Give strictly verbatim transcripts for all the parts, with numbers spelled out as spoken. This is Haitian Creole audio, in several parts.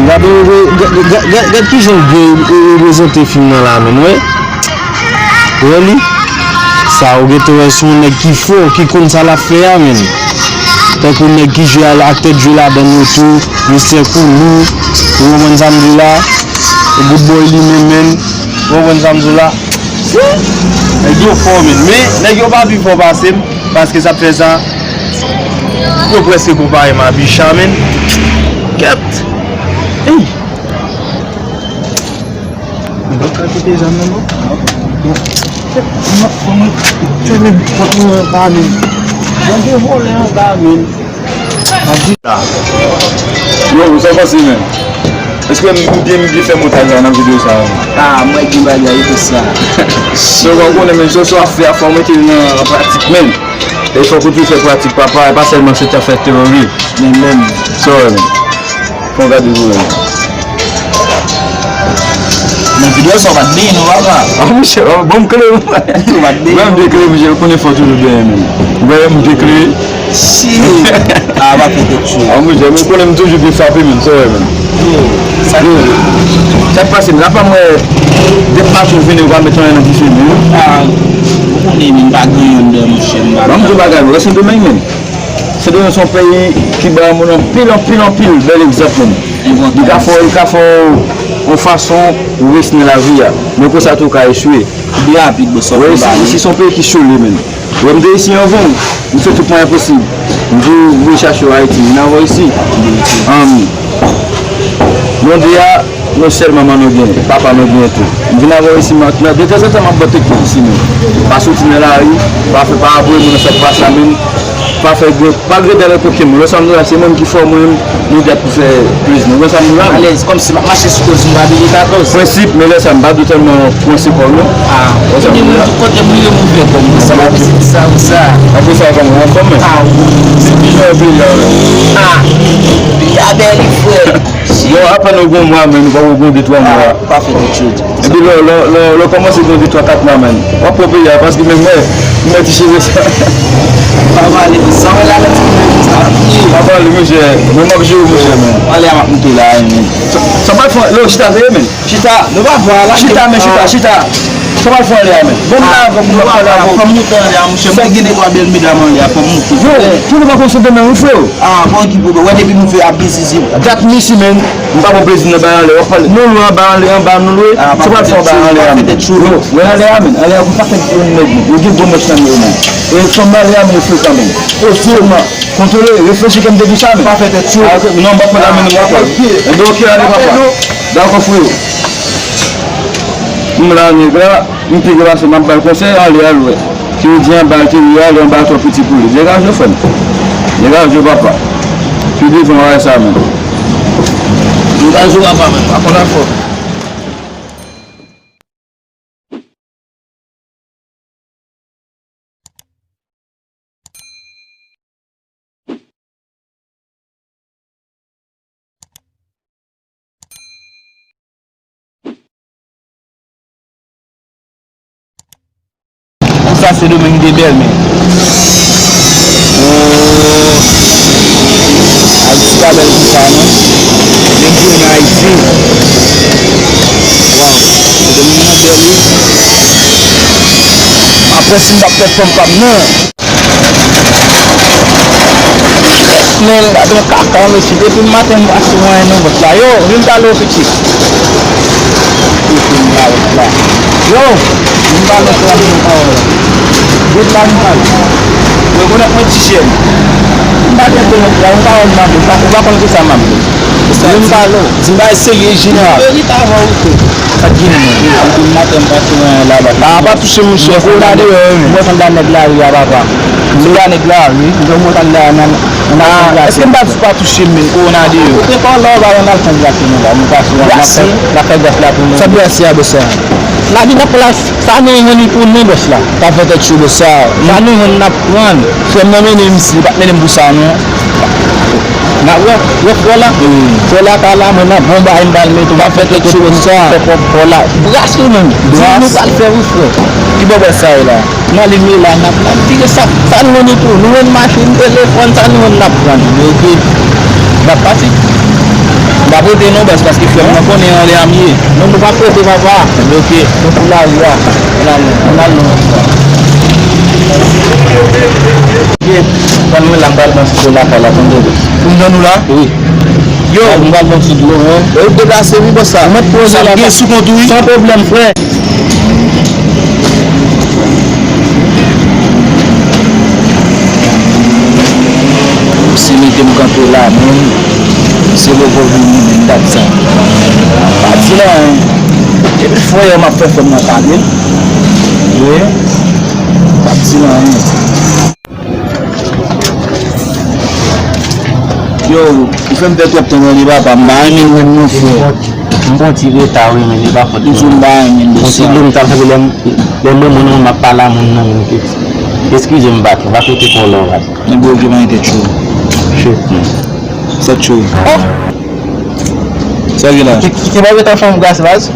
Gade, gade, gade, gade, gade kijan l byen reprezante fim nan la, menm, wè. Wè li. Sa, ou gentan wè se yon nèg ki fò, ki konn sa l ap fè a, menm. Tankou nèg ki jwe a, ak tèt jwe ladan yo tou, Mister Koulou, ou konprann sa m di w la? Good Boy li menm, menm, ou konprann sa m di w la? Nèg yo fò, menm. Men, nèg yo pa pi fò pase m, paske sa fè sa, yo prèske konpare m a Bicha, menm. Kèt! Ey! Mwen pa ka kite zam nan, non. Mwen, mwen, mwen, fèmen pòt mwen anba, menm. Mwen te vole anba, menm. Yo, sa w panse, menm? Èske m byen, m byen fè montaj la nan videyo sa a? Ah, mwen gen bagay wi pou sa. Donk, w konnen, menm, sa w ap fè a, fò w mete l nan pratik, menm. E fòk ou toujou fè pratik, papa, e pa sèlman se ta fè teyori. Men menm. Sa w wè, menm? Fò w gade vre, menm. Nan videyo sa, w pa t benyen non, papa. Ah, monchè, oh, bon, m klè. Ou pa t benyen. Mwen, m te klè, monchè, ou konnen fò toujou benyen, menm. Ou wè, m te klè. Shit. Ah, pa fè tèt cho. Ah, monchè, men konnen m toujou byen frape, menm, sa w wè, menm. Yo, sa k pase m la, pa m wè, dèt mache w vini, ou pa met anyen nan dife, menm. Ah, ou konnen, menm, pa gen yonn de, monchè, m pa. Ban m di w bagay, ou wè Sendomeng, menm. Sendomeng se yon peyi ki bay moun anpil, anpil, anpil bèl egzanp, menm. Li ka fè, li ka fè w yon fason ou resi nan lavi a. Men konsa tou ou ka echwe. Pi rapid, bò, sa w konn ba li. Isi se yon peyi ki sole, menm. Wè, m te isi anvan w. M fè tout mwayen posib. M di w, m vin chache w Ayiti. M vin avè w isi. Ann. Blonde a, nou sèl manman nou gen. Papa nou gen tou. M vin avè w isi, m ap, nan, detanzantan, m ap bò teknik isi, menm. Pa soti nan lari, pa fè, pa apre moun nan sa k pase la, menm. Pa fè gwo, pa grede avèk okenn moun. Wè sa m di w la, se mwen menm ki fò mwen menm, nou dèt pou fè plezi nou. Wè sa m di w la? Alèz, kòmsi m ap mache sou koz m pa peye katòz. Prensip, men lè sa m pa dwe tèlman kwense kò w non. Ah, wè sa m di w la? Tout kote m rive m ouvè kò m. Sa pa posib sa, wi sa. Apre sa, kòman, anfòm, men? Ah, wi. Se pi jan w ap peye a, wi. Ah, peyi a bèl, wi, frè. Yo, apèn ou gon mwa, men nou pa gon de twa mwa. Ah, pa fè tèt cho. Epi lè, lè, lè, lè w kòmanse gen de twa kat la, menm, w ap pran peyi a, paske menm mwen, m mèt ti cheve sa. Pa pale, sa wè la, lè ti moun sa, wi. Pa pale, monchè. Mwen, m ap jere, monchè, menm. Anlè a m ap moute la, wi, menm. Sa, sa m ap fè, lè w chita, veye, menm. Chita, nou pa vwa la. Chita, men chita, chita. Sa w ap fè anlè a, menm? Bon, m la, bon, m ap pale avè w. Fò m moute anlè a, monchè. Mwen gen de twa bèl medam anlè a, fò m moute. Yo, tou nou pa konn Sendomeng, wi, freo. Ah, bon, ki pwoblèm? Wè, depi nou fè ap gen zizi. Dat m isi, menm. M pa pran plezi nan bay anlè. W ap pale. Nou lwe anba, anlè, anba, nou lwe. Ah, se pa fè anba anlè a, menm. Yo, wè anlè a, menm. Anlè a, pou pakèt gwo nèg, yo gen gwo mèch nan yo, menm. E fanm anlè a, men yo frekan, menm. O, sèlman. Kontwole, reflechi ke m te di sa, menm. Pa fè tèt cho. Ah, ok. Non, m pa pran la, menm, m pa pran. Enben, ok, ale, papa. Dakò, freo. M la, nèg la. M pike pase, m ap ba l konsèy, ale, al wè. Ke w di anba l te ye a, li anba l twò piti pou li. Degaje w, frè m. Degaje w, papa. Pi devan w wè sa menm. Degaje w, papa, menm. Pa konn afè w. Pou sa Sendomeng te bèl, men. Oh. Ayiti pa bèl konsa, non. Menm si w nan Ayiti. Waw. Sendomeng nan bèl, wi. Apre si m t ap fè fanm pa m nan. Men, gade yon kaka, mesye. Depi maten, m pa sou anyen nan vant la. Yo, vin pale w, pitit. Yo, vin pale w, frè m, vin pale w. Vin la, vin pale. Yo, rekonèt mwen, ti jèn. M pa gen pwoblèm, frè m, pawòl m ap di, ou pa konn kisa m ap di. Vin pale w. Di m bagay serye, jeneral. Verite avè w, frè. Sa k gen, menm? Depi maten, m pa sou anyen la, papa. Ah, pa touche, monchè. Kowona deyò, wi, men. Mwen konn da nèg lari a, papa. M da nèg lari, wi. M konn da nan, nan. Ah, èske m pa di w pa touche m, men? Kowona deyò. Ou te pa la, ou pa nan alfond la, nou la. Nou pa sou anyen. N ap fè, n ap fè graf la pou nou. Sa brasi a, bòs la. Lavi n ap la, sa nou jwenn li pou nou, bòs la. Pa fè tèt cho, bòs la. Sa nou jwenn, n ap pran. Frè m nan mennen m isi, li pa t mennen m pou sa, non. N ap wè, wè frè la. Wi. Frè la ka la, mwen nan bon bagay m pral mete w. Pa fè tèt cho konsa. Fè kòb kò la. Bras ou menm. Di nou pral fè wi frè. Ki bò bò sa ye la? Nan limyè la, n ap, n ap vire sa, sa nou jwenn nou tou. Nou jwenn machin, telefòn, sa nou jwenn n ap pran. Ok. N ap pati. M pa prete non, baz, paske frè m nan konnen anlè a m ye. Non, nou pa prete, papa. Ok. Nou pou lari a. Ann al non, ann al non. Ok. Tann mwen la, m pral pran ti dlo lakay la, tann dlo. Pou m tann ou la? Wi. Yo, m pral pran ti dlo, wi. Yo, deplase, wi, bòs la. Ou mèt poze la. Sa gen sou kont ou, wi. San pwoblèm, frè. Misye mete m kanpe la menm. Se revo vini menm dat sa. Pa di l anyen. Depi fwa yè m ap fè fè m nan pale. Wi. Pa di l anyen. Yo, ou fè m pèdi twòp tan nan li papa, m pa renmen l menm non frè. M pran ti reta wi, men li pa fòt. M di w m pa renmen l de sa. Bon, ti dlo m ta sanble lè m, lè m wè moun nan m ap pale a moun nan menm ke. Eskize m, Baky, m pa kote kò w la, Baky. Men bro, ki manyen tèt cho. Shit, man. Tèt cho. Oh! Sa gen la? Ki, ki, ki pa rete anfòm gras, baz?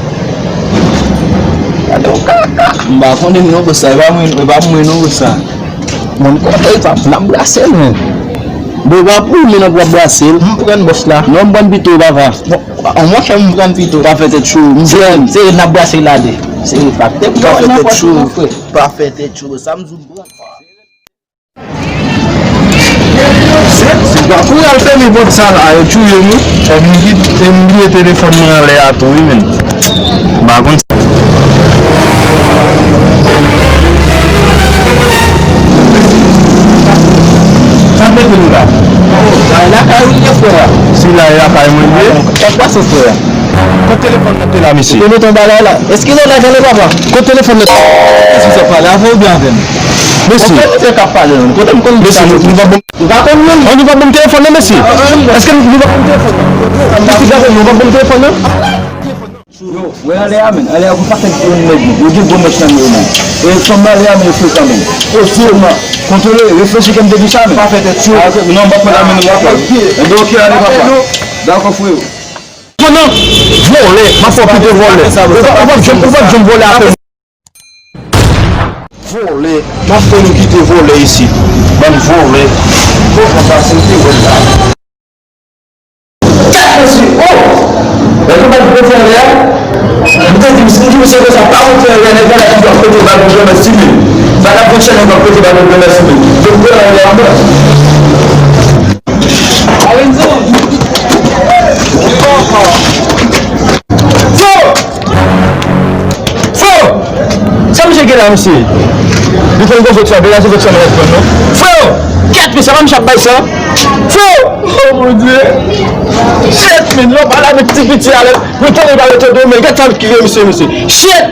Gade yon kaka. M pa konnen non, bòs sa. E pa mwen, e pa mwen non, bòs sa. Moun kote sa, n ap brase l, men. Bon, e pa pou mwen nan pou ap brase l. M pran bòs la. Non, m pran pito, papa. Bon, an mwen fè m pran pito. Pa fè tèt cho. M pran. Se, se n ap brase l la de. Se pa tèt cho. Pa fè tèt cho. Pa fè tèt cho. Sa m di w m pran. Se, se pa pou al fèmen pòt sa la, yo tchouye nou. E m bliye, e m bliye telefòn mwen anlè a tou, wi, menn. M pa konn sa. Sa mete nou la? Sa e lakay ou ye, frè. Si la e lakay mwen ye. Sa k pase, frè? Kot telefòn nan te la, mesye? Ou te mete yon bagay la. Eskize, la, jan le papa. Kot telefòn nan te? Mesye, sa pale avè w oubyen avè m? Mesye. Mesye, nou, nou pa bon. Ou pa konn moun? An nou pa ban m telefòn nan, mesye? Èske nou pa ban m telefòn nan? Mesye, gade, nou pa ban m telefòn nan? Yo, wè anlè a, menn. Anlè a, gon pakèt gwo nèg, yo gen gwo mèch nan men yo, menn. E fanm nan anlè a, menn, yo frekan, menn. O, sèlman, kontwole, reflechi ke m te di sa, menn. Pa fè tèt cho. Ah, ok. Non, m p ap pran la, menn, m p ap pran. Enben, ok, ale, papa. Dakò, freo. Konnen, vòlè, m ap fè w pete vòlè. Ou p ap, ou p ap janm, ou p ap janm vòlè atè. Vòlè, m ap fè nou kite vòlè isit. Bann vòlè. Bon, konsa, se te wè la. Tèt mesye, oh! Lè nou bat gwo fè anlè a, m te di, m di misye konsa, pa monte anlè a, nèg la toujou ap pete bal pou granmèt simen. Vagabon chèn yo ap pete bal pou granmèt simen. Yo pran anlè a, mwen. Fo! Fo! Sa misye gen la, mesye? Li konn gon zòt sa, degaje zòt sa, mwen konn non. Fo! Kèt, mesye, pa misye ap bay sa. Fo! Oh, mon Dieu! Shit, men, lè w pale avèk ti piti a, lè, mwen tande pa yo tande, men gad sa ki gen, mesye, mesye. Shit!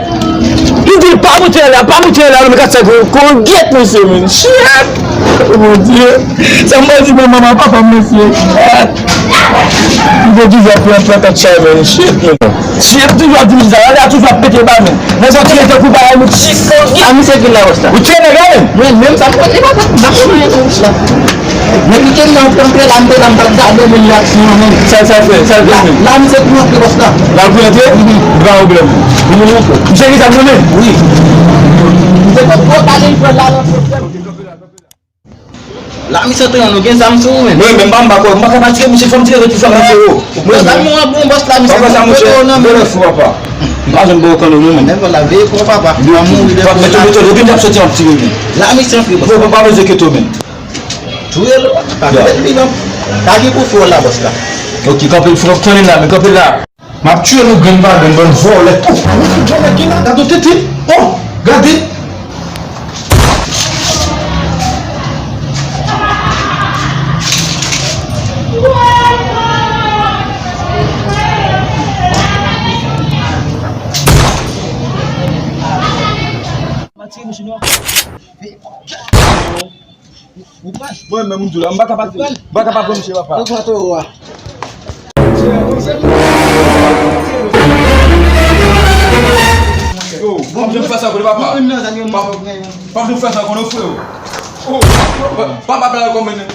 Li di l pa moute la, pa moute la, men gad sa ki gen, gad mesye, men. Shit! Oh, mon Dieu. Sa m pral di manman m ak papa m, mesye. Shit. M te toujou ap pran, pran tèt chay, men. Shit, men. Shit, toujou ap di m sa. Anlè a toujou ap pete ba, men. Nèg sa tire tankou bagay, men. Shit, men. A misye ki la, wè sa. Ou tire nèg la, men. Mwen menm, sa m konn li pa, pa, pa konn anyen, men, sa. Men li te nan kanpe la, m te la, m t ap gade, men li aksyon, men. Sa, sa l fè, sa l fè, men. La, misye pou antre, wè sa. La pou antre? Mhm. Pa pwoblèm. Misye ki sa, mwen menm? Wi. Misye konn gwo bagay, frè, la, nan pwoblèm. La, misye antre, nou gen zam sou ou, men. Mwen menm, pa m pa kwè, m pa ka pa tire, misye fò m tire, toujou ap tire, o. Mwen, zam ou an bon, bòs la, misye. Papa, sa, monchè, kote ou nan men? Bèlè fou, papa. M pa janm ba w kano, non, men. Nèg la veye kò, papa. Yo, pa mouri de fou, mete, mete, depi n ap soti, ap tire, men. La, misye antre, bòs. Bon, bon, pa bezwen kite w, men. Touye l, pa fè l vivan. Sa ki pou fè w la, bòs la. Ok, kanpe, fò w konnen la, men kanpe la. M ap tiye nou grenn pa grenn, bann vòlè. Oh, gade yon nèg ki la, gade yon tete. Oh, gade. Mwen menm, m di w la, m pa ka pa, m pa ka pa pran misye, papa. Ou pran towo a. Yo, bon, m fè sa konnen, papa. Pa, pa, m fè sa konnen, freo. Oh, papa, papa, papa, kòman?